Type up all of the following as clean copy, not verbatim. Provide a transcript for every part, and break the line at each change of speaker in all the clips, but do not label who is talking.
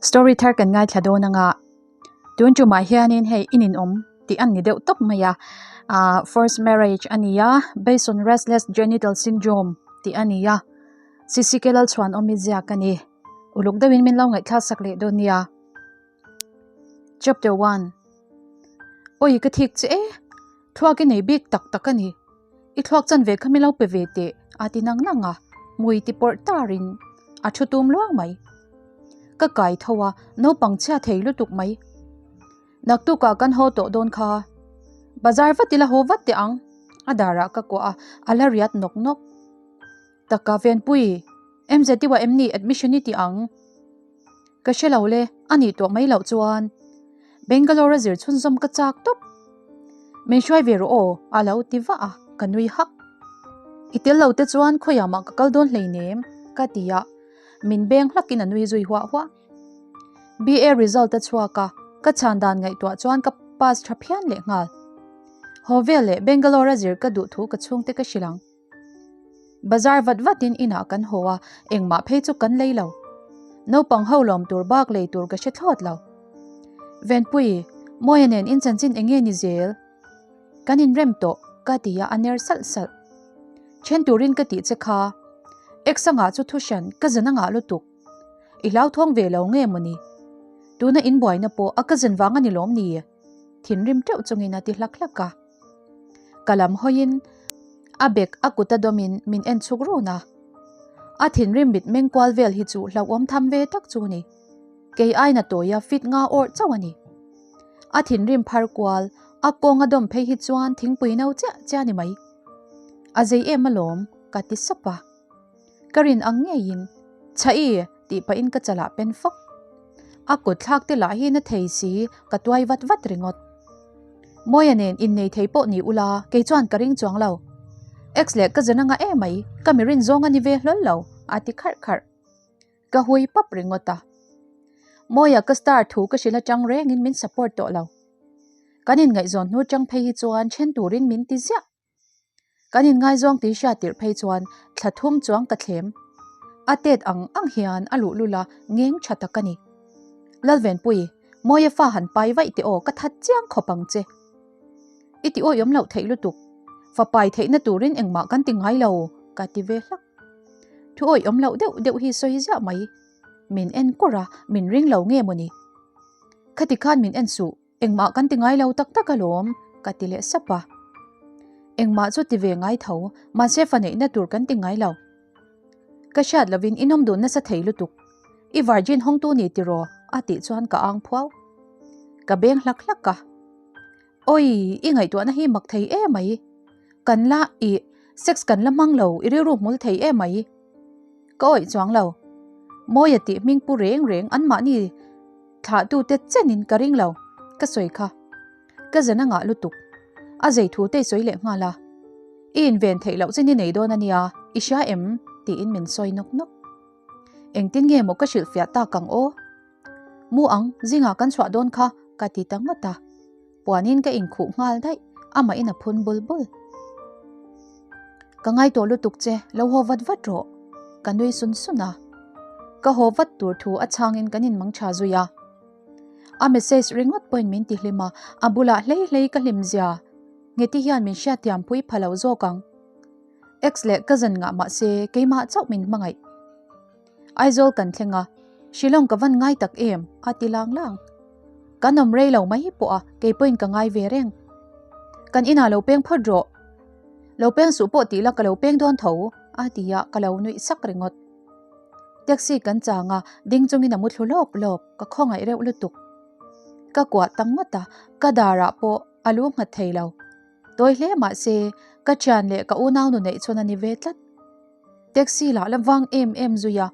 Story thar kan ngaithla dawn anga tun tumah hianin hei in inawm tih a ni deuh tawp mai a ah first marriage a ni a based on restless genital syndrome tih a ni a C_C_K Lalchhuanawmi ziak a ni uluk deuhin min lo ngaihthlak sak leh dawn nia. Chapter 1 Oi ka thik che e thluak i nei bik tak tak a ni i thluak chan ve kha min lo pe ve teh a ti nang nang a hmui ti pawrh tarin a thu tum luang mai ka kai tho a naupang chhia thei lutuk mai naktukah kan haw tawh dawn kha bazar vat ila haw vat teh ang a darah ka kuah a a la riat nawk nawk taka venpui MZU ah em ni admission i tih ang. Ka hre lo le, a nih tawh mai loh chuan Bangalore a zir chhunzawm ka chak tawp. Min hruai ve rawh aw, a lo ti vah a, ka nui hak. I tel lo te chuan khawiah mah ka kal dawn hleinem, ka ti a, min beng hlakin a nui zui huah huah. BA result a chhuak a, ka chhan dan ngaihtuah chuan ka pass tha phian leh nghal. Haw vel leh Bangalore a zir ka duh thu ka chhungte ka hrilh ang. Bazar vat vatin inah kan haw a, engmah phei chu kan lei lo. Naupang ho lawm tur bak lei tur ka hre thlawt lo. Venpui, Mawia nen in chanchin eng nge ni zel? Kan inrem tawh, ka ti a, a ner salh salh. Then turin ka tih che kha. Ex anga chu thu hran, ka zan anga lutuk. I hlauthawng ve lo nge mawni? Tuna inbuaina pawh a ka zan vang a ni lawm ni? Thinrim teuh chungin a ti hlak hlak a. Ka lam hawiin a bek a kut a dawmin min en chhuk run a. A thinrim mit meng kual vel hi chu hlauhawm tham ve tak chu ni. Kei aina tawia fit nga awrh chauh a ni. A thinrim phar kual, a kawng a dawm phei hi chuan thingpui no chiah chiah a ni mai. A zei em alawm, ka ti sap a. Ka rin ang ngeiin, Chhaih! tih pahin ka chalah pen fawk. A kut thlak te lah hi na thei si, ka tuai vat vat ringawt. Mawia nen innei thei pawh ni ula, kei chuan ka ring chuang lo. Ex leh ka zan anga emai, ka mi rin zawng a ni ve hlawl lo, a ti kharh kharh. Ka hui pap ringawt a. Mawia ka star thu ka hrilh atang rengin min support tawh lo. Kan inngaihzawn hnu chang phei hi chuan then turin min ti ziah. Kan inngaizawng tih hriat tirh phei chuan thla thum chuang ka thlem. A tet ang ang hian a luhlul a, ngeng tha tak a ni. Lalvenpui, Mawia fa han pai vaih teh aw, ka that chiang khawp ang che. I ti awih awm loh theih lutuk. Fa pai theihna turin engmah kan ti ngai lo, ka ti ve hlak. Thu awih awm loh deuh deuh hi sawi ziah mai. Min en kur a, min ring lo nge mawni? Khati khan min en suh. Engmah kan ti ngai lo tak tak alawm, ka ti leh sap a. Engmah chu ti ve ngai tho, mahse fa neihna tur kan ti ngai lo. Ka hriat lovin i nawm dun nasa thei lutuk. I virgin hawngtu ni tiraw? a tih chuan ka ang phuau. Ka beng hlak hlak a. Awi, i ngaihtuahna hi mak thei e mai. Kan la, ih, sex kan la hmang lo, i rilru hmul thei e mai. Ka awih chuang lo. Mawia tih hming pu reng reng anmahni Thlahtute chenin ka ring lo, ka sawi kha. Ka zan a ngah lutuk. A zei thu te i sawi leh nghal a. I inven theih loh chin i nei dawn a nia, i hria em? tiin min sawi nawk nawk. Engtin nge maw ka hrilhfiah tak ang aw? Mu ang, zingah kan chhuah dawn kha, ka ti ta ngawt a. Puanin ka inkhuh nghal daih, amahin a phun bul bul. Ka ngai tawh lutuk che, lo haw vat vat rawh, ka nui sun sun a. Ka haw vat tur thu a chhangin kan inmang tha zui a. A message ringawt pawhin min ti hlim a, a bulah hlei hlei ka hlim zia. Ngheti hian min hriatthiam pui pha lo zawk ang. Ex leh cousin ngah mah se keimah chauh min hmangaih. Aizawl kan thleng a, Shillong ka van ngai tak em? a ti lang lang. Kan awm rei lo mai pawh a, kei pawhin ka ngai ve reng. Kan inah lo peng phawt rawh. Lo peng suh pawh tih la ka lo peng dawn tho, a ti a, ka lo nuih sak ringawt. Taxi kan chang a, ding chungin a mu thlu lawp lawp, ka khawngaih reuh lutuk. Ka kuah ta ngawt a, ka darah pawh a lu nghat thei lo. Tawi hle mah se, ka thian leh ka unau nu neih chhawn a ni ve tlat. Taxi lah la vang em em zui a.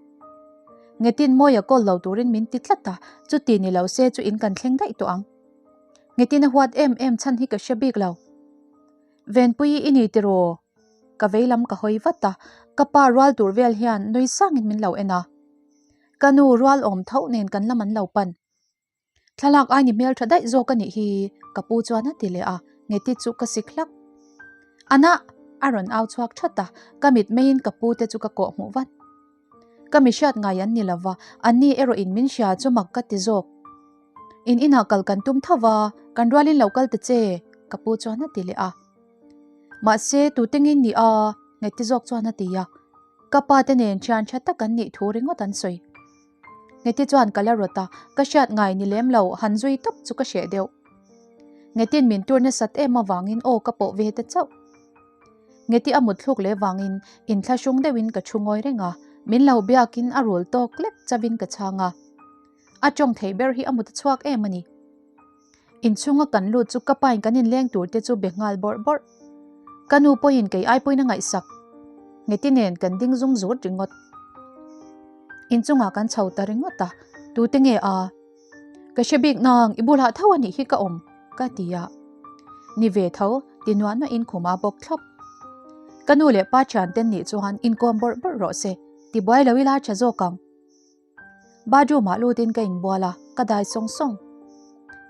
Ngetin Mawia call lo turin min ti tlat a, chuti ni lo se chu in kan thleng daih tawh ang. Ngetin a huat em em chhan hi ka hre bik lo. Venpui i ni tiraw? Ka vei lam ka hawi vat a, ka pa rual tur vel hian nui sangin min lo en a. Ka nu rual awm tho nen kan lam an lo pan. Thlalak ai ni hmel tha daih zawk a nih hi, ka pu chuan a ti leh a, Ngeti chu ka sik hlak. Anah! A rawn au chhuak that a, ka mit meiin ka pu te chu ka kawh hmuh vat. Ka mi hriat ngai an ni lova, anni erawh in min hria chu mak ka ti zawk. In inah kal kan tum tho va, kan rualin lo kal ta che, ka pu chuan a ti leh a. Mahse, tute ngei ni a, Ngeti zawk chuan a ti a. Ka pa te nen thian tha tak an nih thu ringawt an sawi. Ngeti chuan ka la rawt a, ka hriat ngai ni lem lo, han zui tawp chu ka hreh deuh. Ngetin min tur nasat em avangin aw ka pawh ve ta chauh. Ngeti a mut thluk leh vangin inthlahrung deuhin ka thu ngawi reng a, min lo biakin a rul tawk lek chauhin ka chhang a. A tawng theih ber hi a mut a chhuak em a ni. Inchhunga kan lut chu ka pain kan inleng tur te chu be nghal bawrh bawrh. Ka nu pawhin kei ai pawhin a ngaihsak. Ngeti nen kan ding zum zut ringawt. Inchungah kan chho ta ringawt a, tute nge a? Ka hre bik nang, i bulah tho a nih hi ka awm, ka ti a. Ni ve tho, ti nuah nuahin khum a bawk thlawp. Ka nu leh pa thianten nih chuan inkawm bawrh bawrh rawh se, ti buai lo ila tha zawk ang. Bathroom ah lutin ka inbual a, ka dai sawng sawng.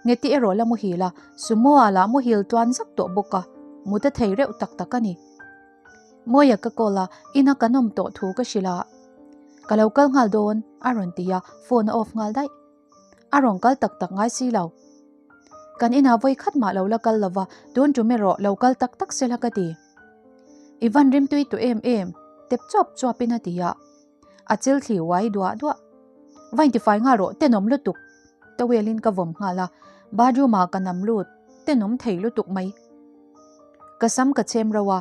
Ngeti erawh la muhil a, Sumo ah lah muhil tuan zak tawh bawk a, mut a thei reuh tak tak a ni. Mawia ka call a, ina kan awm tawh thu ka hrilh a. Ka lo kal nghal dawn, a rawn ti a, phone a off nghal daih. A rawn kal tak tak ngai si lo. Kan inah vawi khat mah lo la kal lo va, tun tum erawh lo kal tak tak sela ka ti. I van rimtui tawh em em, tep chuap chuapin a ti a. A chil thli uai duah duah. Va intifai nghal rawh, tenawm lutuk. Towel in ka vawm nghal a, bathroom ah ka nam lut, tenawm thei lutuk mai. Ka sam ka chhem ro a,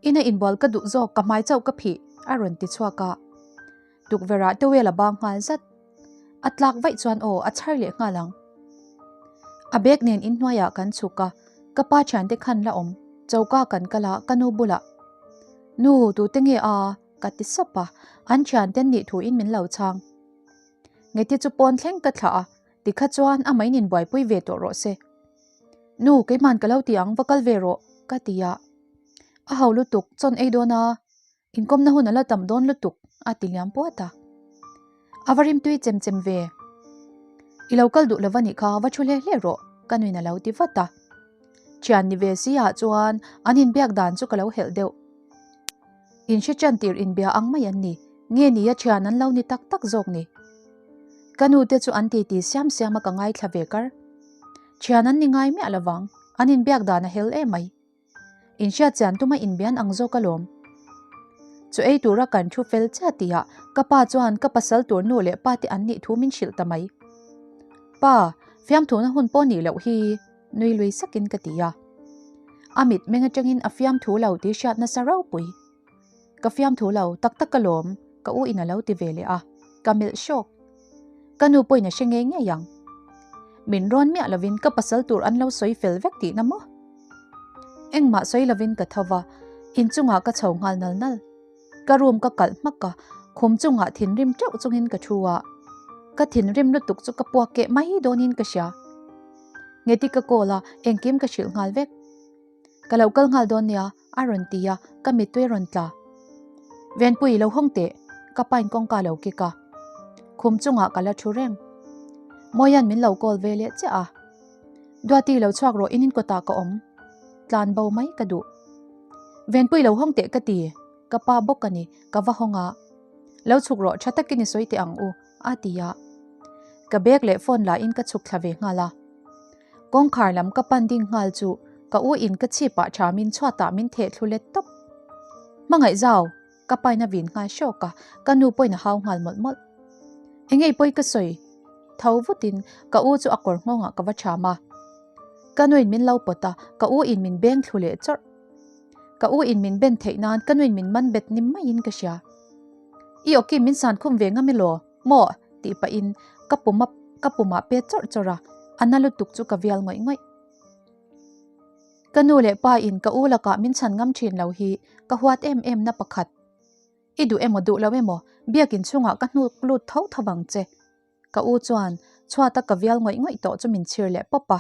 ina inbual ka duh zawk ka hmai chauh ka phih a rawn ti chhuak a. Tukverh ah towel a bang nghal zat. A tlak vaih chuan aw a chhar leh nghal ang. A bag nen inhnuai ah kan chhuk a, ka pa thiante khan la awm, choka kan kal a ka nu bulah, Nu, tute nge a? Ka ti sap a, an thianten nih thuin min lo chhang. Ngeti chu pawn thleng ka thlah a, tikha chuan a main inbuaipui ve tawh rawh se. Nu, keiman ka lo ti ang, va kal ve rawh, ka ti a. A ho lutuk, chawn ei dawn a, inkawmna hun a la tam dawn lutuk, a ti liam puat a. A va rimtui chem chem ve. I lo kal duh lova nih kha, va thu hle hle rawh, ka nuin a lo ti vat a. Thian ni ve si ah chuan an inbiak dan chu ka lo helh deuh. In hre chan tir inbia ang mai an ni, nge nia thian an lo ni tak tak zawk ni. Ka nu te chu an titi siam siam a ka ngaithla ve kar. Thian an ni ngai miah lovang, an inbiak dan a hel em mai. In hriat chian tuma inbian ang zawk alawm. Chu ei tura kan thu fel chiah tihah ka pa chuan ka pasal tur nu leh pa te an nih thu min hrilh ta mai. Pa, fiamthuna hun pawh nih loh hi. Nui lui sakin ka ti a. A mit meng atangin a fiamthu lo tih hriat nasa ropui. Ka fiamthu lo, tak tak ka lawm, ka u in a lo ti ve leh a, ka melh hrawk. Ka nu pawhin a hre ngei ngei ang. Min rawn miah lovin ka pasal tur an lo sawi fel vek tihna maw? Engmah sawi lovin ka tho va, inchungah ka chho nghal nal nal. Ka room ka kalh hmak a, khum chungah thinrim teuh chungin ka thu a. Ka thinrim lutuk chu ka puak keh mai dawnin ka hria. Ngeti ka call a, engkim ka hrilh nghal vek. Ka lo kal nghal dawn nia, a rawn ti a, ka mittui a rawn tla. Venpui lo hawng teh, ka pain kawngka lo kik a. Khum chungah ka la thu reng. Mawia'n min lo call ve leh chiah a. Duati lo chhuak rawh in inkawtah ka awm. Tlan bo mai ka duh. Venpui lo hawng teh ka ti, ka pa bawk a ni, ka va hawng a. Lo chhuk rawh tha takin i sawi teh ang u, a ti a. Ka bag leh phone la in ka chhuk thla ve nghal a. Kawngkhar lam ka pan ding nghal chu ka u in ka chhip ah tha min chhuat ah min theh thlu let tawp. Hmangaih zau, ka pain a vin nghal hrawk a, ka nu pawhin a hau nghal mawlh mawlh. Engei pawi ka sawi? Tho vutin ka u chu a kawr nghawngah ka va cham a. Ka nuin min lo pawt a, ka u in min beng thlu leh chawrh. Ka u in min ben theih nan ka nuin min man bet ni maiin ka hria. I awki min san khum ve ngam elaw, maw? tih pahin ka pum a ka pumah pet chawrh chawrh a, a na lutuk chu ka vial ngawih ngawih. Ka nu leh pa in ka u lakah min chhan ngam thin lo hi ka huat em em na pakhat. I duh emaw duh lo emaw biakin chungah ka hnuk lut tho tho vang che. Ka u chuan chhuata ka vial ngawih ngawih tawh chu min chhir leh pawp a.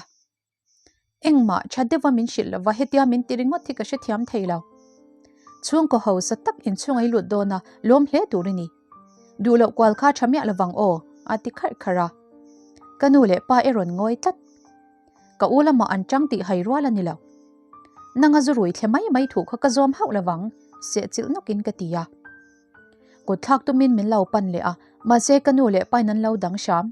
Engmah tha deuha min hrilh lova hetia min ti ringawt hi ka hrethiam thei lo. Chhungkaw hausa tak inchhung ei lut dawn a, lawm hle tur i ni. Duh loh kual kha tha miah lovang aw, a ti kharh kharh a. Ka nu leh pa e rawn ngawi tlat. Ka u lamah an chang tih hai rual a ni lo. Nanga zu rui thle mai mai thu kha ka zawm hauh lovang, sehchilh nawkin ka ti a. Kut thlak tumin min lo pan leh a, mahse ka nu leh pain an lo dang hram.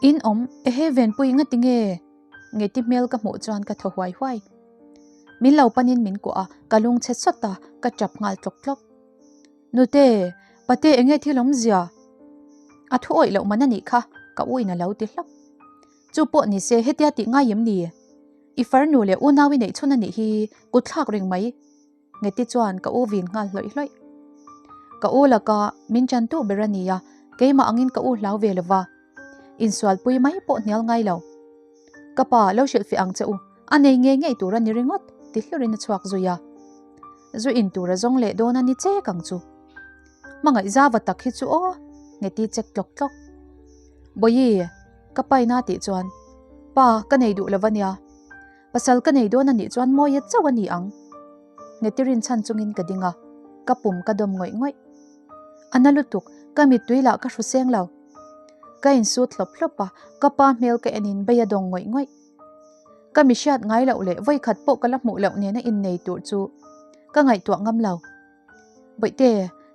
In awm, ehe Venpui ngati nge? Ngeti hmel ka hmuh chuan ka thaw huai huai. Min lo panin min kuah a, ka lung chhe sawt a, ka tap nghal tlawk tlawk. Nute, pate enge thil awmzia? A thu awih loh man a nih kha, ka u in a lo ti hlak. Chu pawh ni se hetia tih ngai em ni? I farnu leh unau i neih chhun a nih hi kut thlak reng mai. Ngeti chuan ka u vin nghal hlawih hlawih. Ka u laka min chan tu ber a ni a, keimah angin ka u hlau ve lova. Insualpui mai pawh hnial ngai lo. Ka pa lo hrilhfiah ang che u, a nei ngei ngei tur a ni ringawt ti hlurin a chhuak zui a. Zu in tur a zawng leh dawn a ni chek ang chu. Hmangaih zava tak hi chu aw, Ngeti chek tlawk tlawk. Bawihi, ka paina tih chuan, Pa, ka nei duh lova nia. Pasal ka nei dawn a nih chuan Mawia chauh a ni ang. Ngeti rinchhan chungin ka ding a, ka pum ka dawm ngawih ngawih. A na lutuk, ka mittui lah ka hru seng lo. Ka insut hlawp hlawp a, ka pa hmel ka enin bei a dawng ngawih ngawih. Ka mi hriat ngai loh leh vawikhat pawh ka la hmuh loh nena innei tur chu ka ngaihtuah ngam lo. Bawihte,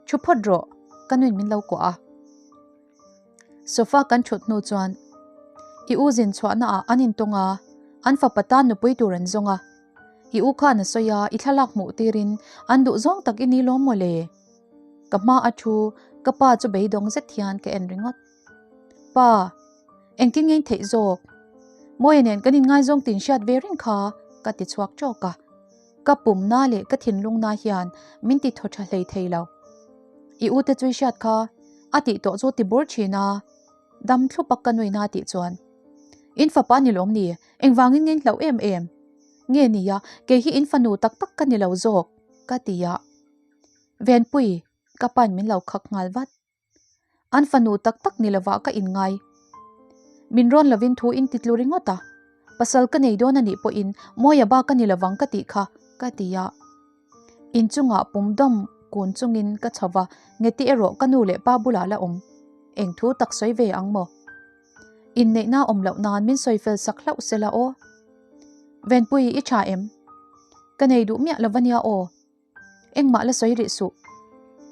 thu phawt rawh, ka nuin min lo kuah a. Sofa kan thut hnu chuan i u zin chhuahna ah an intawng a, an fapa tan nupui tur an zawng a. I u khan a sawi a, i thlalak hmuh tirin an duh zawng tak i ni lawm maw le? Ka hma a thu, ka pa chu beidawng zet hian ka en ringawt. Pa, engtin nge in theih zawk? Mawia nen kan inngaizawng tin hriat ve reng kha ka ti chhuak tawk a. Ka pumna leh ka thinlungna hian min ti thaw tha hlei thei lo. I u te chu i hriat kha, a tih tawh chu ti bur thin a, dam thlup a ka nuina tih chuan. In fapa ni lawm ni, engvangin nge in hlauh em em? Nge nia, kei hi in fanu tak tak ka ni lo zawk, ka ti a. Venpui, ka pain min lo khak nghal vat. An fanu tak tak ni lovah ka inngai. Min rawn lovin thu in ti tlu ringawt a, pasal ka nei dawn a nih pawhin Mawia bak a ni lovang ka tih kha, ka ti a. Inchungah pum dawm kun chungin ka chho va, Ngeti erawh ka nu leh pa bulah la awm. Eng thu tak sawi ve ang maw? Inneihna awm loh nan min sawi fel sak hlauh se la aw. Venpui, i tha em? Ka nei duh miah lova nia aw. Engmah la sawi rih suh.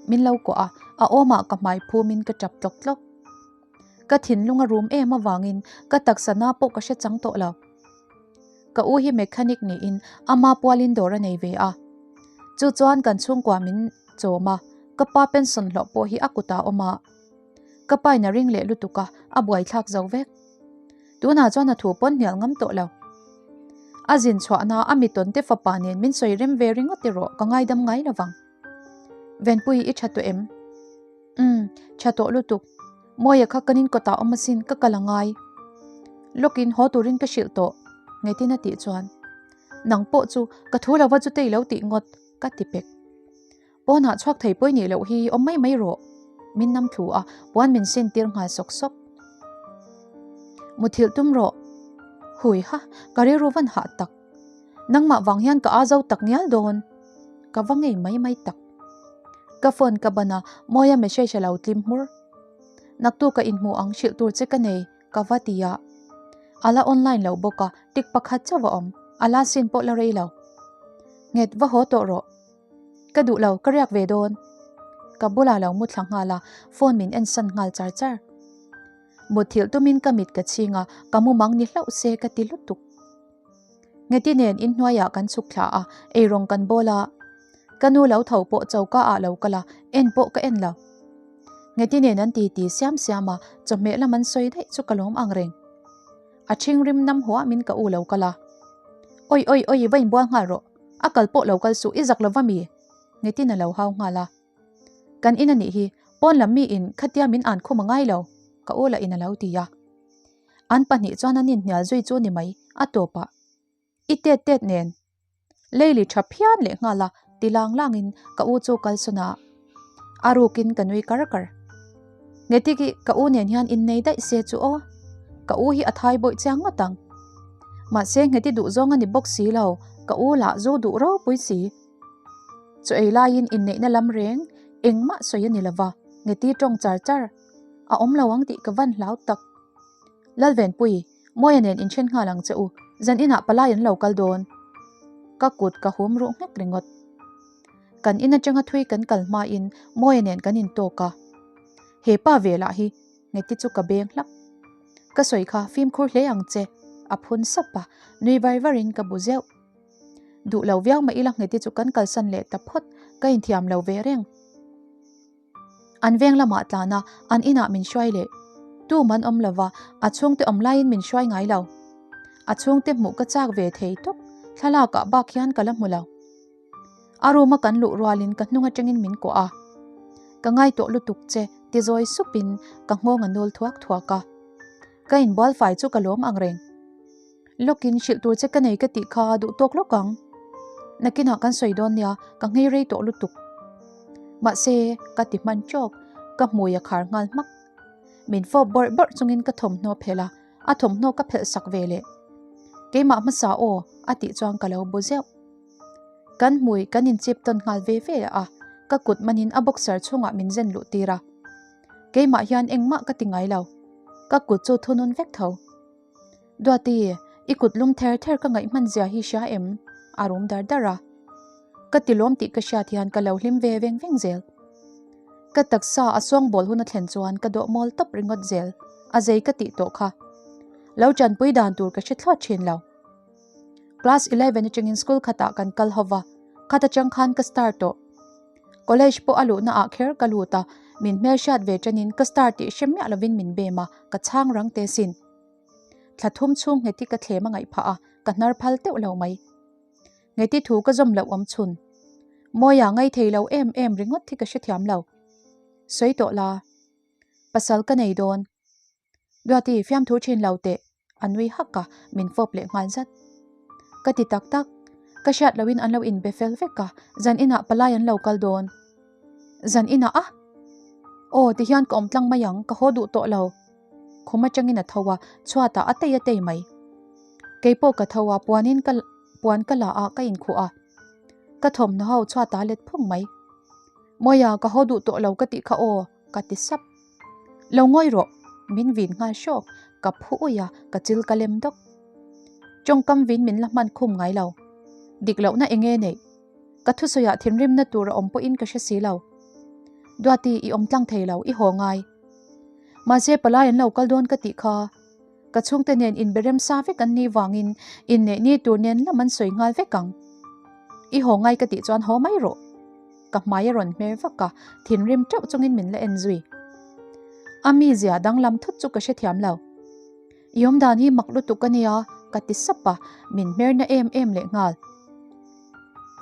Min lo kuah a, a awmah ka hmai phumin ka tap tlawk tlawk. Ka thinlung a rum em avangin ka taksa na pawh ka hre chang tawh lo. Ka u hi mechanic niin ama pualin dawr a nei ve a. Chu chuan kan chhungkua min chawm a, ka pa pension hlawh pawh hi a kutah a awm a. Ka pain a ring leh lutuk a, a buaithlak zo vek. Tunah chuan a thu pawn hnial ngam tawh lo. A zin chhuahna a mi tawnte fapa nen min sawi rem ve ringawt erawh ka ngaidam ngai lo vang. Venpui i tha tawh em? Umm, tha tawh lutuk. Mawia kha kan inkawtah awm asin ka kal a ngai. Lawkin haw turin ka hrilh tawh, Ngaitin a tih chuan. Nang pawh chu ka thu lova chu tei lo tih ngawt, ka ti pek. Pawnah chhuak thei pawi nih loh hi awm mai mai rawh. Min nam thlu a, puan min sin tir nghal sawk sawk. Muthilh tum rawh. Hui ha, ka rilru van hah tak. Nangmah vang hian ka a zo tak ngial dawn. Ka va ngei mai mai tak. Ka phone ka ban a, Mawia message a lo tlim hmur. Naktuk a inhmu ang hrilh tur che ka nei, ka va ti a. A la online lo bawk a, tik pakhat chauh a awm. A la sin pawh la rei lo. Nghet va haw tawh rawh. Ka duh lo, ka riak ve dawn. Ka bulah lo mu thla nghal a, phone min en san nghal char char. Mutthilh tumin ka mit ka chhing a, ka mumang ni hlauh se ka ti lutuk. Ngeti nen inhnuaiah kan chhuk thla a, eirawng kan bawl a. Ka nu lo tho pawh choka ah lo kal a, en pawh ka en lo. Ngeti nen an titi siam siam a, chawhmeh lam an sawi daih chu ka lawm ang reng. A ṭhing rim nam huah min ka u lo kal a. Oi oi oi va inbual nghal rawh. A kal pawh lo kal suh i zak lo va mi? Ngetin a lo hau nghal a. Kan in a nih hi, pawn lam mi in khatia min an khum a ngai lo, ka u lah in a lo ti a. An pahnih chuan an inhnial zui chu ni mai, a tawpah i tet tet nen leili tha phian leh nghal a ti lang langin ka u chu kalsawn a a rukin ka nui kar kar. Ngetiki ka u nen hian innei daih se chu aw, ka u hi a thai bawih chiang ngawt ang. Mahse Ngheti duh zawng a ni bawk si lo, ka u lah zu duh ropui si. Chaw ei laiin inneihna lam reng engmah sawi a ni lova, Ngheti tawng char char a awm lo ang tih ka van hlau tak. Lalvenpui, Mawia nen inthen nghal ang che u, zan inah palai an lo kal dawn. Ka kut ka hum ruh nghek ringawt. Kan in atanga thui kan kal hmain Mawia nen kan intawk a. He pa ve lah hi Ngeti chu ka beng hlak. Ka sawi kha fimkhur hle ang che, a phun sap a, nui var varin ka bu zeuh. Duh lo viau mah ila Ngeti chu kan kalsan leh ta phawt, ka inthiam lo ve reng. An veng lamah tlan a, an inah min hruai leh. Tum an awm lova, a chhungte awm laiin min hruai ngai lo. A chhungte hmuh ka chak ve thei tawp, thlalakah bak hian ka la hmu lo. A room a kan luh rualin ka hnung atangin min kuah a. Ka ngai tawh lutuk che ti zawi supin ka nghawng a nul thuak thuak a. Ka inbual fai chu ka lawm ang reng. Lawkin hrilh tur che ka nei ka tih kha duh tawk lawk ang. Nakinah kan sawi dawn nia, ka nghei rei tawh lutuk. Mahse, ka ti hman tawk, ka hmui a khar nghal hmak. Min fawp bawrh bawrh chungin ka thawmhnaw phelh a, a thawmhnaw ka phelh sak ve leh. Keimah hmasa aw, a tih chuan ka lo bu zeuh. Kan hmui kan inchip tawn nghal ve ve a, ka kut manin a boxer chhungah min zen luh tir a. Keimah hian engmah ka ti ngai lo, ka kut chu thunun vek tho. Duati, i kut lum ther ther ka ngaih hman zia hi hria em? A rum dar dar a. Ka ti lawm tih ka hriat hian ka lo hlim ve veng veng zel. Ka taksa a sawngbawl hun a thlen chuan ka dawh mawl tawp ringawt zel, a zei ka tih tawh kha. Lo tanpui dan tur ka hre thlawt thin lo. Class 11 atangin school khatah kan kal ho va, khat atang khan ka star tawh. College pawh a luhna ah kher ka lut a, min hmelhriat ve tanin ka star tih hre miah lovin min bem a, ka chhang rang te sin. Thla thum chhung Ngheti ka thlem a ngaih phah a, ka hnar phal teuh lo mai. Ngheti thu ka zawm loh awm chhun. Mawia ngai thei lo em em ringawt hi ka hrethiam lo. Sawi tawh la. Pasal ka nei dawn. Duati fiamthu thin lo teh. A nui hak a, min fawp leh nghal zat. Ka ti tak tak. Ka hriat lohin an lo inbe fel vek a, zan inah palai an lo kal dawn. Zan inah a? Aw, tihian ka awm tlang mai ang, ka haw duh tawh lo. Khum atangin a tho a, chhuatah a tei a tei mai. Keipawh ka tho a, puanin ka puan ka la a, ka inkhuh a. Ka thawmhnaw ho chhuatah a let phung mai. Mawia, ka haw duh tawh lo ka tih kha aw, ka ti sap. Lo ngawi rawh, min vin nghal hrawk, ka phu uih a, ka chil ka lem dawk. Tawngkam vin min la hman khum ngai lo. Dik lohna eng nge neih? Ka thusawiah thinrimna tur a awm pawhin ka hre si lo. Duati, i awm tlang thei lo, i haw ngai. Mahse palai an lo kal dawn ka tih kha. Ka chhungte nen inberem sa vek an nih vangin inneih ni tur nen lam an sawi nghal vek ang. I haw ngai ka tih chuan haw mai rawh. Ka hmai a rawn hmer vak a, thinrim teuh chungin min la en zui. A mizia danglam thut chu ka hrethiam lo. I awmdan hi mak lutuk a nia, ka ti sap a, min hmer na em em leh nghal.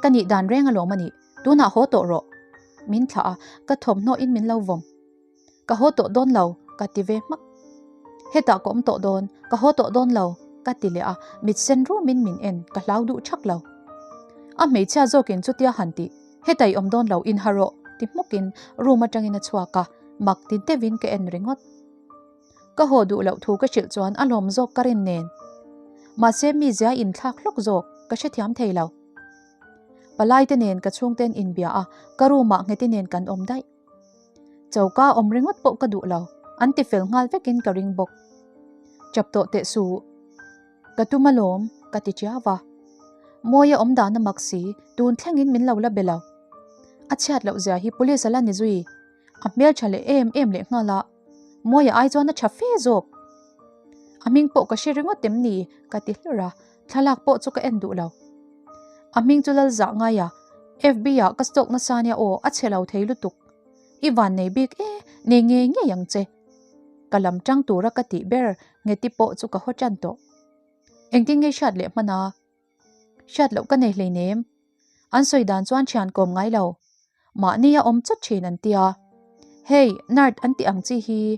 Ka nih dan reng alawm a nih, tunah haw tawh rawh. Min thlah a, ka thawmhnaw in min lo vawm. Ka haw tawh dawn lo, ka ti ve hmak. Hetah ka awm tawh dawn, ka haw tawh dawn lo, ka ti leh a, mit sen rumin min en, ka hlau duh thak lo. A hmeichhia zawkin chutia han tih, Heta i awm dawn lo, inha rawh, ti hmukin room atangin a chhuak a, mak ti deuhin ka en ringawt. Ka haw duh loh thu ka hrilh chuan a lawm zawk ka rin nen. Mahse mizia inthlak hlawk zawk, ka hrethiam thei lo. Palai te nen ka chhungten inbia a, ka room ah ngheti nen kan awm daih. Choka awm ringawt pawh ka duh lo, an ti fel nghal vekin ka ring bawk. Chap tawh teh suh. Ka tum alawm, ka ti chiau va. Mawia awm dan a mak si, tun thlengin min lo la be lo. A chhiat loh zia hi police a la ni zui. A hmeltha leh em em leh nghal a, Mawia ai chuan a tha fe zawk. A hming pawh ka hre ringawt em ni? ka ti hlur a, thlalak pawh chu ka en duh lo. A hming chu Lalzah ngai a, FB ah ka stalk nasa nia aw, a chhe lo thei lutuk. I van nei bik e, nei ngei ngei ang che. Ka lam tang tura ka tih ber Ngheti pawh chu ka haw tan tawh. Engtin nge hriat leh hman a? Hriat loh ka nei hleinem. An sawi dan chuan thian kawm ngai lo. Mahni a awm chawt thin an tia. Hei, nerd an tih ang chi hi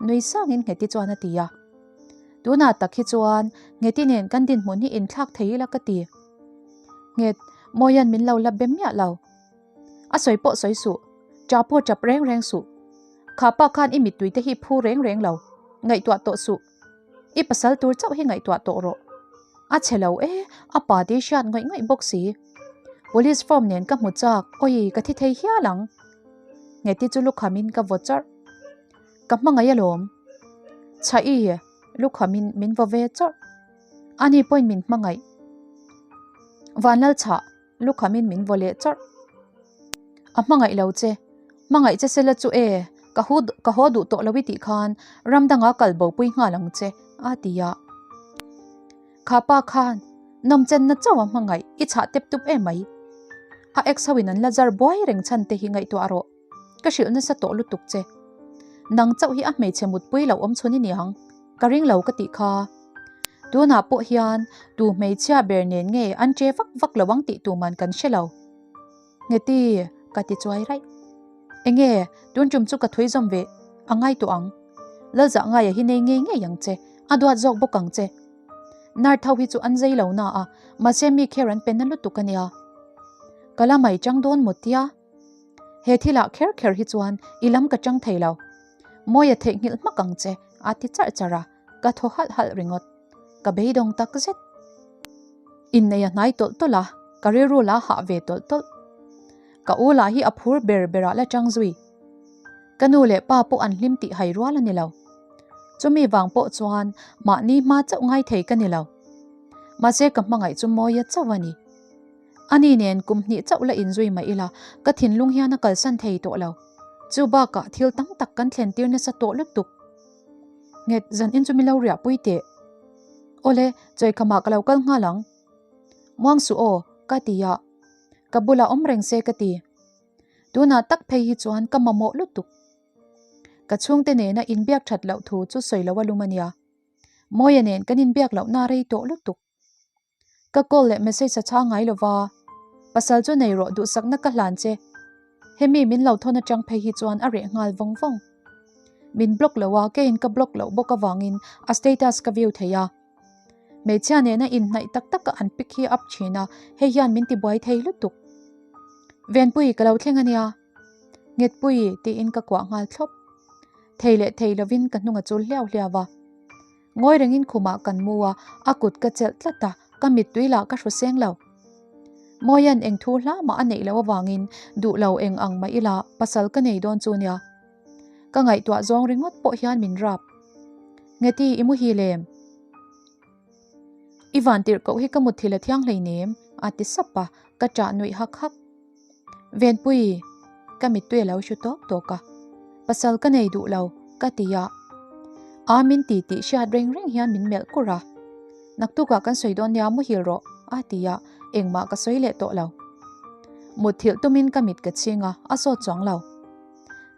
nui sangin Ngheti chuan a ti a. Tunah tak hi chuan Ngheti nen kan dinhmun hi inthlak thei ila ka ti. Nghet, Mawia'n min lo la be miah lo. A sawi pawh sawi suh, ṭah pawh ṭap reng reng suh. Kha pa khan i mittui te hi phu reng reng lo, ngaihtuah tawh suh. I pasal tur chauh hi ngaihtuah tawh rawh. A chhe lo e, a pa tih hriat ngawih ngawih bawk si. Police form nen ka hmu chak, awi ka thi thei hial ang. Ngheti chu lukhamin ka vaw chawrh. Ka hmangaih alawm. Chhaih i, lukhamin min vaw ve chawrh. Ani pawhin min hmangaih. Vanlalchhah, lukhamin min vaw leh chawrh. A hmangaih lo che. Hmangaih che sela chu e, ka hu ka haw duh tawh lo i tih khan ram danga kal bo pui nghal ang che, a ti a. Kha pa khan nawmchenna chauh a hmangaih i chhah tep tup em mai. A ex ho in an la zar buai reng chhan te hi ngaihtuah rawh. Ka hrilh nasa tawh lutuk che. Nang chauh hi a hmeichhe mutpui lo awm chhun i ni ang. Ka ring lo ka tih kha. Tunah pawh hian tu hmeichhia ber nen nge an che vak vak lo ang tih tuman kan hre lo. Ngeti, ka ti chuai raih. Enge, tun tum chu ka thui zawm ve a ngai tawh ang. Lalzah ngaia hi nei ngei ngei ang che, a duat zawk bawk ang che. Nar tho hi chu an zei lo na a, mahse mi kher an pe na lutuk a nia. Ka la mai chang dawn maw tia? He thilah kher kher hi chuan i lam ka chang thei lo. Mawia theihnghilh hmak ang che, a ti charh charh a, ka thaw halh halh ringawt. Ka beidawng tak zet. Innei a hnai tawlh tawlh a, ka rilru la hah ve tawlh tawlh. Ka u lah hi a phur ber berah la chang zui. Ka nu leh pa pawh an hlim tih hai rual a ni lo. Chumi vang pawh chuan mahni hma chauh ngai thei ka ni lo. Mahse ka hmangaih chu mawia chauh a ni. Ani nen kum hnih chauh la inzui mah ila, ka thinlung hian a kalsan thei tawh lo. Chu bakah thil tam tak kan thlen tir nasa tawh lutuk. Nghet, zan in chu mi lo riah pui teh. Awle, chawikhamah ka lo kal nghal ang. Muang suh aw, ka ti a. Ka bulah awm reng se ka ti. Tunah tak phei hi chuan ka mamawh lutuk. Ka chhungte nena inbiak that loh thu chu sawi lo a lum a nia. Mawia nen kan inbiak lohna rei tawh lutuk. Ka call leh message a chhang ngai lova, pasal chu nei rawh duhsakna ka hlan che. Hemi min lo thawn atang phei hi chuan a reh nghal vawng vawng. Min block lo a, keiin ka block loh bawk avangin a status ka view thei a. Hmeichhia nena inhnaih tak taka an pic hi up thin a, hei hian min tibuai thei lutuk. Venpui ka lo thleng ania. Nghetpui tiin ka kuah nghal thlawp. Thei leh thei lovin ka hnung a chul hliau hliau a. Ngawi rengin khumah kan mu a, a kut ka chelh tlat a, ka mittui lah ka hru seng lo. Mawia'n eng thu hla mah a neih loh avangin duh lo eng ang mah ila pasal ka nei dawn chu nia. Ka ngaihtuah zawng ringawt pawh hian min rap. Ngeti i muhil em? I van tirh koh hi ka mutthil a thiang hleinem a ti sap a, ka ṭah nuih hak hak. Venpui, ka mittui a lo hru tawk tawk a, pasal ka nei duh lo, ka ti a. A min ti tih hriat reng reng hian min melh kur a. Naktukah kan sawi dawn nia muhil rawh, a ti a, engmah ka sawi leh tawh lo. Mutthilh tumin ka mit ka chhing a, a sawt chuang lo.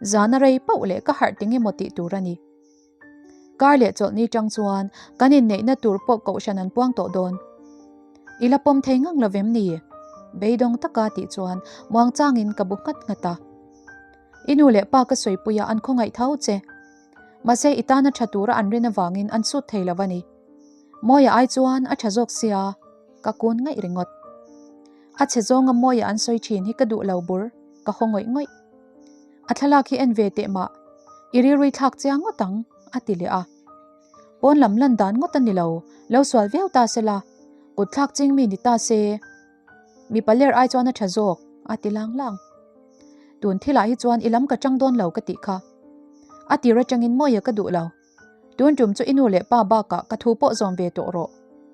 Zana rei pauh leh ka harh ting emaw tih tur a ni. Kar leh chawlhni tang chuan kan inneihna tur pawh kohhran an puang tawh dawn. I la pawm thei ngang lovem ni? Beidawng taka tih chuan muangchangin ka bu nghat nghat a. I nu leh pa ka sawipuia an khawngaih tho che. Mahse i tana tha tura an rin avangin an sut thei lo a ni. Mawia ai chuan a tha zawk sia, ka kun ngaih ringawt. A chhe zawnga Mawia an sawi thin hi ka duh lo bur, ka haw ngawih ngawih. A thlalak hi en ve teh mah, i rilrui thlak chiang ngawt ang, a ti leh a. Pawn lam lan dan ngawt a ni lo, lo sual viau ta se la, kut thlak ching mi ni ta se. Mipa ler ai chuan a tha zawk, a ti lang lang. Tun thilah hi chuan i lam ka chang dawn lo ka tih kha. A tir atangin Mawia ka duh lo. Tun tum chu i nu leh pa bakah ka thu pawh zawm ve tawh rawh,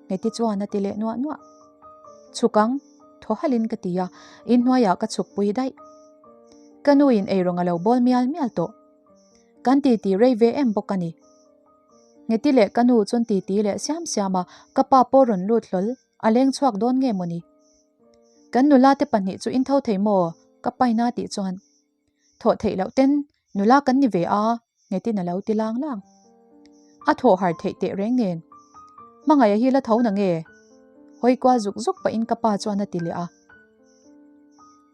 Ngeti chuan a ti leh nuah nuah. Chhuk ang, thaw halhin ka ti a, inhnuaiah ka chhuk pui daih. Ka nuin eirawng a lo bawl mial mial tawh. Kan titi rei ve em bawk a ni. Ngeti leh ka nu chuan titi leh siam siam a, ka pa pawh rawn lut hlawl, a leng chhuak dawn nge mawni? Kan nula te pahnih chu in tho thei maw? Ka paina tih chuan. Thawh theih loh ten nula kan ni ve a, nghetin a lo ti lang lang. A thawh har theih teh reng nen. Hmangaih a hi la tho na nge? Hawi kual zuk zuk pahin ka pa chuan a ti leh a.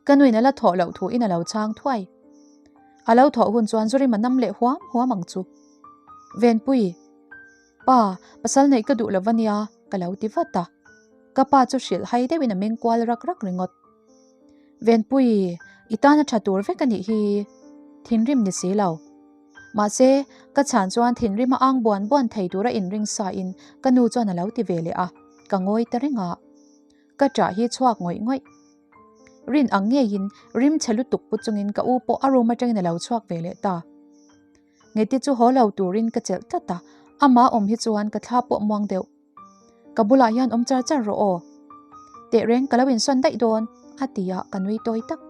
Ka nuin a la thawh loh thuin a lo chhang thuai. A lo thawh hun chuan Zurima nam leh huam huam ang chu. Venpui, Pa, pasal neih ka duh lo va nia, ka lo ti vat a. Ka pa chu hrilh hai deuhin a meng kual rak rak ringawt. Venpui, i tana tha tur vek a nih hi. Thinrim ni si lo. Mahse, ka chhan chuan thinrim a ang buan buan thei tura inring sa in ka nu chuan a lo ti ve leh a, ka ngawi ta reng a. Ka ṭah hi chhuak ngawih ngawih. Rin ang ngeiin rim chhe lutuk pu chungin ka u pawh a room atangin a lo chhuak ve leh ta. Ngeti chu haw lo turin ka chelh tlat a, amah awm hi chuan ka thla pawh muang deuh. Ka bulah hian awm char char rawh aw. Tehreng ka lo insawn daih dawn, a ti a, ka nui tawi tak.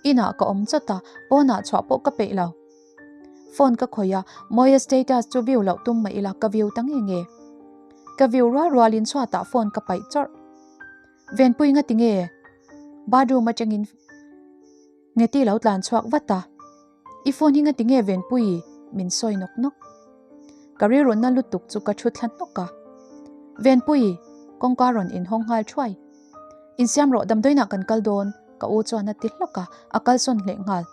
Inah ka awm chawt a, pawnah chhuah pawh ka peih lo. Phone ka khawih a, Mawia status chu view loh tum mah ila ka view ta nge nge. Ka view rual rualin chhuatah phone ka paih chawrh. Venpui nga tinge? Bathroom atangin Ngeti lo tlan chhuak vat a. I phone hi nga tinge Venpui? Min sawi nawk nawk. Ka rilrunna lutuk chu ka thu thla hnawk a. Venpui! Kawngka rawn inhawng nghal thuai. Insiam rawh damdawiinah kan kal dawn ka u chuan a ti hlawk a, a kalsawn hleh nghal.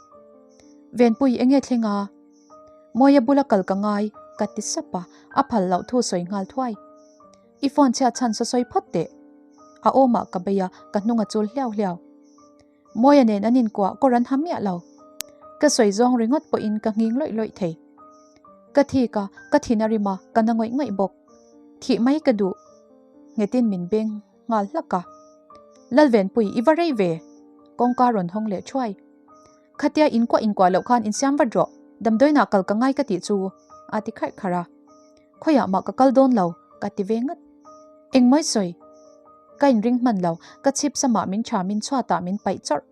Venpui enge thleng a? Mawia bula kal ka ngai ka ti sap a, a phal loh thu sawi nghal thuai. I phone chhiat chhan saw sawi phawt teh. A awmah ka bei a, ka hnung a chul hliau hliau. Mawia nen an inkuah kawr an ha miah lo. Ka sawi zawng ringawt pawhin ka nghing lawih lawih thei. Ka thik a, ka thin a rim a, ka na ngawih ngawih bawk. Thih mai ka duh. Nghetin min beng nghal hlak a. Lalvenpui, i va rei ve! Kawngka rawn hawng leh thuai. Khatia inkuah inkuah loh khan insiam vat rawh, damdawiinah kal ka ngai ka tih chu, a ti kharh kharh a. Khawiah mah ka kal dawn lo, ka ti ve ngat. Engmawi sawi? Ka inring hman lo, ka chhip samah min thamin chhuatah min paih chawrh.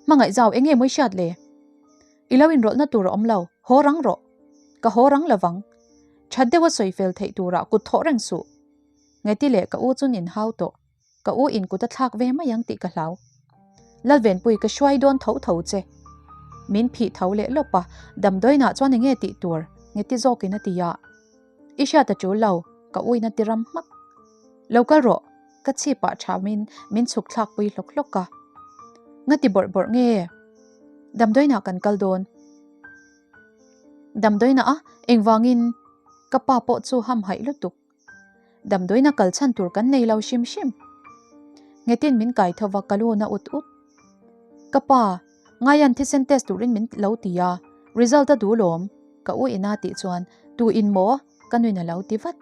Hmangaih zau eng nge mawi hriat le? I lo inrawlhna tur a awm lo, haw rang rawh. Ka haw rang lovang. That deuha sawi fel theih turah kut thawh reng suh. Ngeti leh ka u chun inhau tawh. Ka u in kut a thlak ve mai ang tih ka hlau. Lalvenpui ka hruai dawn tho tho che. Min phih tho leh lawp a, damdawiinah chuan enge tih tur? Ngeti zawkin a ti a. I hriat a tul lo, ka u in a ti ram hmak. Lo kal rawh, ka chhipah thamin min chhuk thlak pui hlawk hlawk a. Ngati bawrh bawrh nge? Damdawiinah kan kal dawn. Damdawiinah a, engvangin? Ka pa pawh chu hamhaih lutuk. Damdawiina kal chhan tur kan nei lo hrim hrim. Nghetin min kai tho va ka lu na ut ut. Ka pa, Ngaian thisen test turin min lo ti a, result a duh lawm, ka u ina tih chuan tu in maw? Ka nuin a lo ti vat.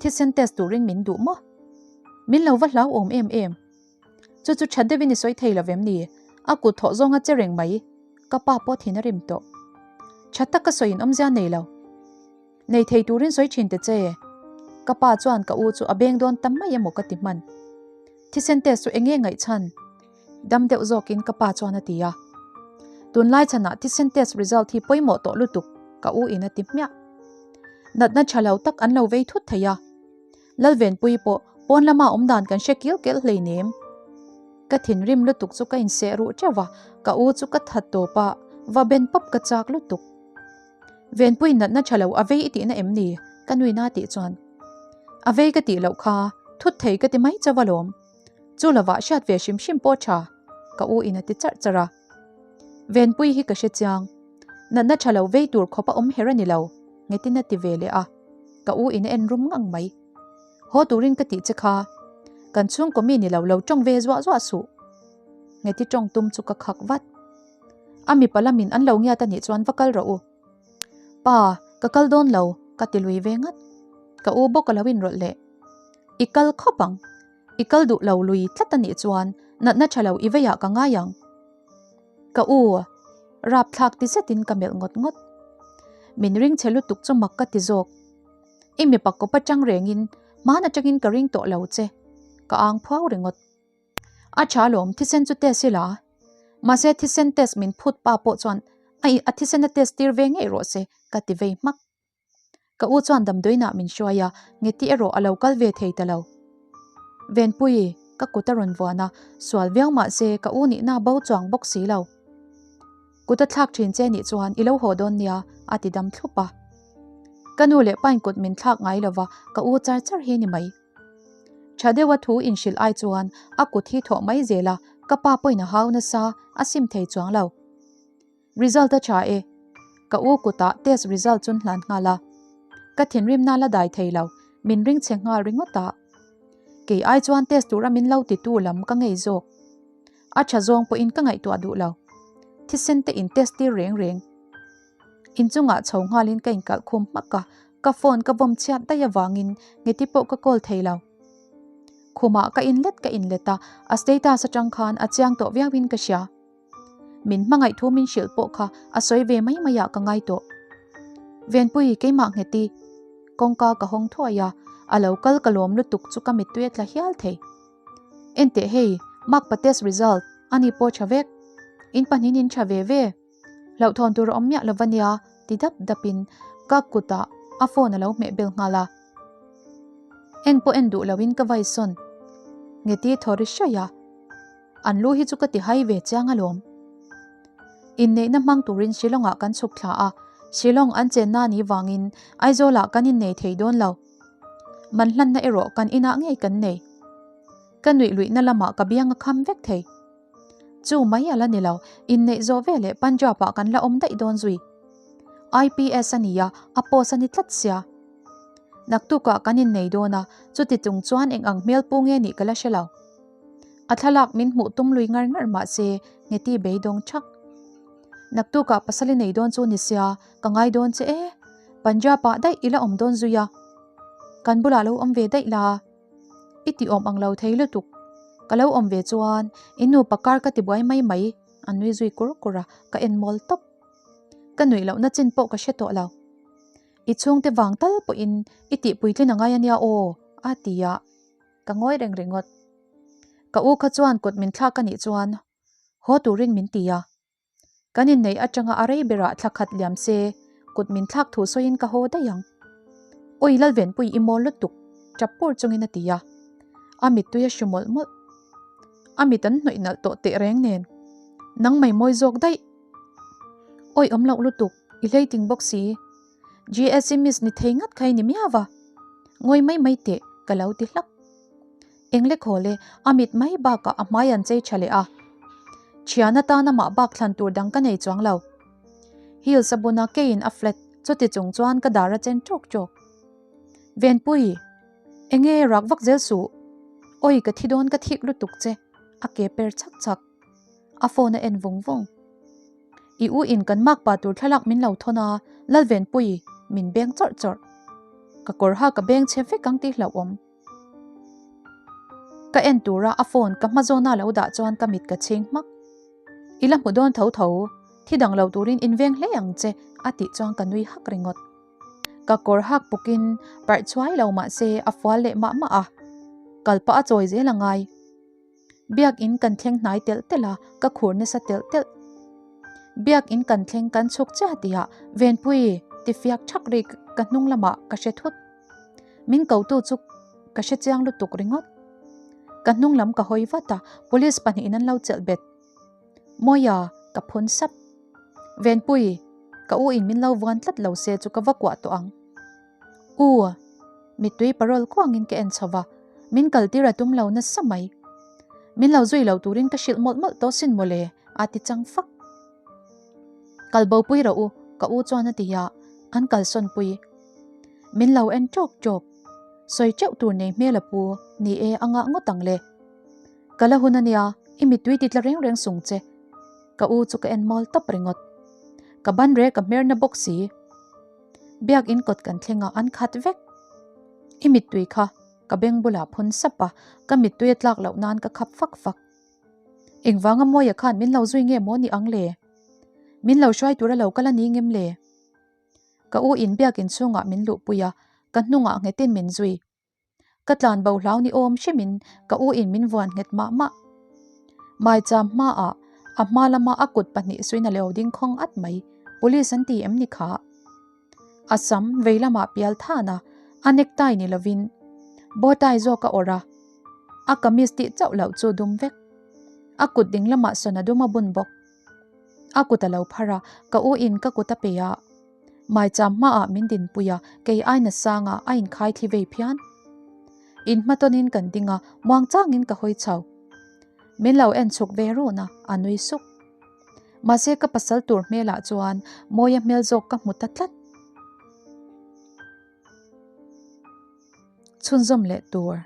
Thisen test turin min duh maw? Min lo va hlauhawm em em. Chu chu that deuhin i sawi thei lo vem ni? A kut thawh zawng a che reng mai. Ka pa pawh thin a rim tawh. Tha tak ka sawi in awmzia nei lo. Nei thei turin sawi thin ta che. Ka pa chuan ka u chu a beng dawn tam mai emaw ka ti hman. Thisen test chu enge ngaihchhan? Dam deuh zawkin ka pa chuan a ti a. Tunlai chhanah thisen test result hi pawimawh tawh lutuk ka u in a ti hmiah. Natna tha lo tak an lo vei thut thei a. Lalvenpui pawh pawn lama awm dan kan hre kil kelh hleinem. Ka thinrim lutuk chu ka inseh ruh teuh a, ka u chu ka that tawp a, va ben pawp ka chak lutuk. Venpui natna tha lo a vei i tihna em ni? Ka nuina tih chuan. A vei ka tih loh kha, thut thei ka ti mai chauh alawm. Chu lovah hriat ve hrim hrim pawh tha, ka u in a ti charh charh a. Venpui hi ka hre chiang. Natna tha lo vei tur khawp a awm her a ni lo, ngetin a ti ve leh a. Ka u in a en rum ngang mai. Haw turin ka tih che kha. Kan chhungkaw mi ni lo lo tawng ve zuah zuah suh. Ngeti tawng tum chu ka khak vat. A mipa lamin an lo ngiat a nih chuan va kal rawh u. Pa, ka kal dawn lo, ka ti lui ve ngat. Ka u bawk a lo inrawlh leh. I kal khawp ang. I kal duh lo lui tlat a nih chuan natna tha lo i veiah ka ngai ang. Ka u, rapthlak ti zetin ka melh ngawt ngawt. Min ring che lutuk chu mak ka ti zawk. I mipa kawp atang rengin hmaan atangin ka ring tawh lo che. Ka ang phuau ringawt. A tha lawm, thisen chu test ila. Mahse thisen test min phut pa pawh chuan a a thisen a test tir ve ngei rawh se ka ti vei hmak. Ka u chuan damdawiinah min hruai a, Ngeti erawh a lo kal ve thei ta lo. Venpui, ka kut a rawn vuan a, sual viau mahse ka u nihna bo chuang bawk si lo. Kut a thlak thin che nih chuan i lo haw dawn nia, a ti dam thlup a. Ka nu leh pain kut min thlak ngai lova, ka u char char hi ni mai. Tha deuha thu inhrilh ai chuan a kut hi thawh mai zel a, ka pa pawhin a hau nasa, a sim thei chuang lo. Result a tha e. Ka u kutah test result chun hlan nghal a. Ka thinrimna la dai thei lo, min ring chhe nghal ringawt a. Kei ai chuan test tura min lo titu lam ka ngei zawk. A tha zawng pawhin ka ngaihtuah duh lo. Thisen te in test tir reng reng. Inchungah chho nghalin ka inkalh khum hmak a, ka phone ka vawm chhiat daih avangin ngeti pawh ka call thei lo. Khumah ka inlet ka inlet a, a status atang khan a chiang tawh viauin ka hria. Min hmangaih thu min hrilh pawh kha a sawi ve mai mai ah ka ngai tawh. Venpui keimah ngheti kawngka ka hawng thuai a, a lo kal ka lawm lutuk chu ka mittui a tla hial thei. Enteh hei, Mark pa test result, ani pawh tha vek. In pahnihin in tha ve ve. Hlauhthawn tur a awm miah lova nia ti dap dapin ka kutah a phone a lo hmeh bel nghal a. En pawh en duh loin ka vai sawn. Ngeti thaw ri hraih a. An lu hi chu ka ti hai ve chiang alawm. Inneihna hmang turin Shillong-ah kan chhuk thla a, Shillong an chenna ni vangin Aizawlah kan innei thei dawn lo. Man hlanna erawh kan inah ngei kan nei. Ka nuih luihna lamah ka biang a kham vek thei. Chu mai a la ni lo, inneih zawh veleh Punjab-ah kan la awm daih dawn zui. IPS a nia, a post a ni tlat sia. Naktukah kan innei dawn a, chuti chung chuan eng ang hmel pu nge nih ka la hre lo. A thlalak min hmuh tum lui ngar ngar mah se, Ngheti beidawng thak. Naktukah pasal i nei dawn chu ni sia, ka ngai dawn che e. Punjab-ah daih i la awm dawn zui a. Kan bulah lo awm ve daih la. I ti awm ang lo thei lutuk. Ka lo awm ve chuan i nupa kar ka ti buai mai mai, a nui zui kur kur a, ka en mawl tawp. Ka nuih lohna chin pawh ka hre tawh lo. I chhungte vang tal pawhin i tihpuitlin a ngai a nia aw, a ti a. Ka ngawi reng ringawt. Ka u kha chuan kut min thlak a nih chuan haw turin min ti a. Kan inneih atanga a rei berah thla khat liam se kut min thlak thu sawiin ka haw daih ang. Awi Lalvenpui i mawl lutuk, tap pur chungin a ti a. A mittui a hru mawlh mawlh. A mit an hnawih nalh tawh teh reng nen. Nang mai mawi zawk daih. Awi awm loh lutuk, i hleiting bawk si. GSC miss ni thei ngat kha i ni miau va. Ngawi mai mai teh, ka lo ti hlak. Engle khawl e, a mit mai bakah a hmai an chei tha leh a. Thian atan amah bak thlan tur dang ka nei chuang lo. Heels a bun a, keiin a flat, chuti chung chuan ka dar a chen ṭawk ṭawk. Venpui, enge rak vak zel suh. Awi ka thi dawn ka thik lutuk che, a ke per chak chak. A phone a en vung vung. I u in kan mak pa tur thlalak min lo thawn a, Lalvenpui, min beng chawrh chawrh. Ka kawr ha ka beng chhe vek ang tih hlauhawm. Ka en tura a phone ka hma zawna lo dah chuan ka mit ka chhing hmak. I la hmu dawn tho tho, thi dang lo turin in veng hle ang che a tih chuan ka nui hak ringawt. Ka kawr hak pukin parh chhuai lo mah se a fual leh mah mah a, kal pah a chawi zel a ngai. Biakin kan thleng hnai telh telh a, ka khur nasa telh telh. Biakin kan thleng kan chhuk chiah tihah Venpui ti fiak thak ri ka hnung lamah ka hre thut. Min kotu chu ka hre chiang lutuk ringawt. Ka hnung lam ka hawi vat a, police pahnihin an lo chelh bet. Mawia, ka phun sap. Venpui, ka u in min lo vuan tlat lo se chu ka va kuah tawh ang. U, mittui parol kuangin ka en chho va, min kaltir a tum lo nasa mai. Min lo zui lo turin ka hrilh mawlh mawlh tawh sin mawle, a ti chang fak. Kal bo pui rawh u, ka u chuan a ti a, an kalsawn pui. Min lo en ṭawk ṭawk. Sawi ṭeuh tur nei hmel a pu, ni e a ngah ngawt ang le. Ka la hun a nia, i mittui ti tla reng reng sung che. Ka u chu ka en mawl tawp ringawt. Ka ban rek a hmerna bawk si. Biakin kawt kan thleng a, an khat vek. I mittui kha ka beng bulah phun sap a, ka mittui a tlak loh nan ka khap fak fak. Engvanga Mawia khan min lo zui nge maw ni ang le? Min lo hruai tur a lo kal a ni ngem le? Ka u in biakin chhungah min luhpui a, ka hnungah nghetin min zui. Ka tlan bo hlau ni awm hrimin ka u in min vuan nghet mah mah. Maicham hmaah a hma lama a kut pahnih suin a lo ding khawng at mai, police an ti em ni kha? A sam vei lamah pial than a, a necktie ni lovin bow tie zawk a awrh a, a kamis tih chauh loh chu dum vek. A kut ding lamah sawn a dum a bun bawk. A kut a lo phar a, ka u in ka kut a pe a. Maicham hmaah min dinpui a, kei aina sangah a inkhai thli vei phian. In hmatawnin kan ding a, muang changin ka hawi chho. Min lo en chhuk ve run a, a nui suk. Mahse ka pasal tur hmelah chuan Mawia hmel zawk ka hmu ta tlat. Chhunzawm leh tur.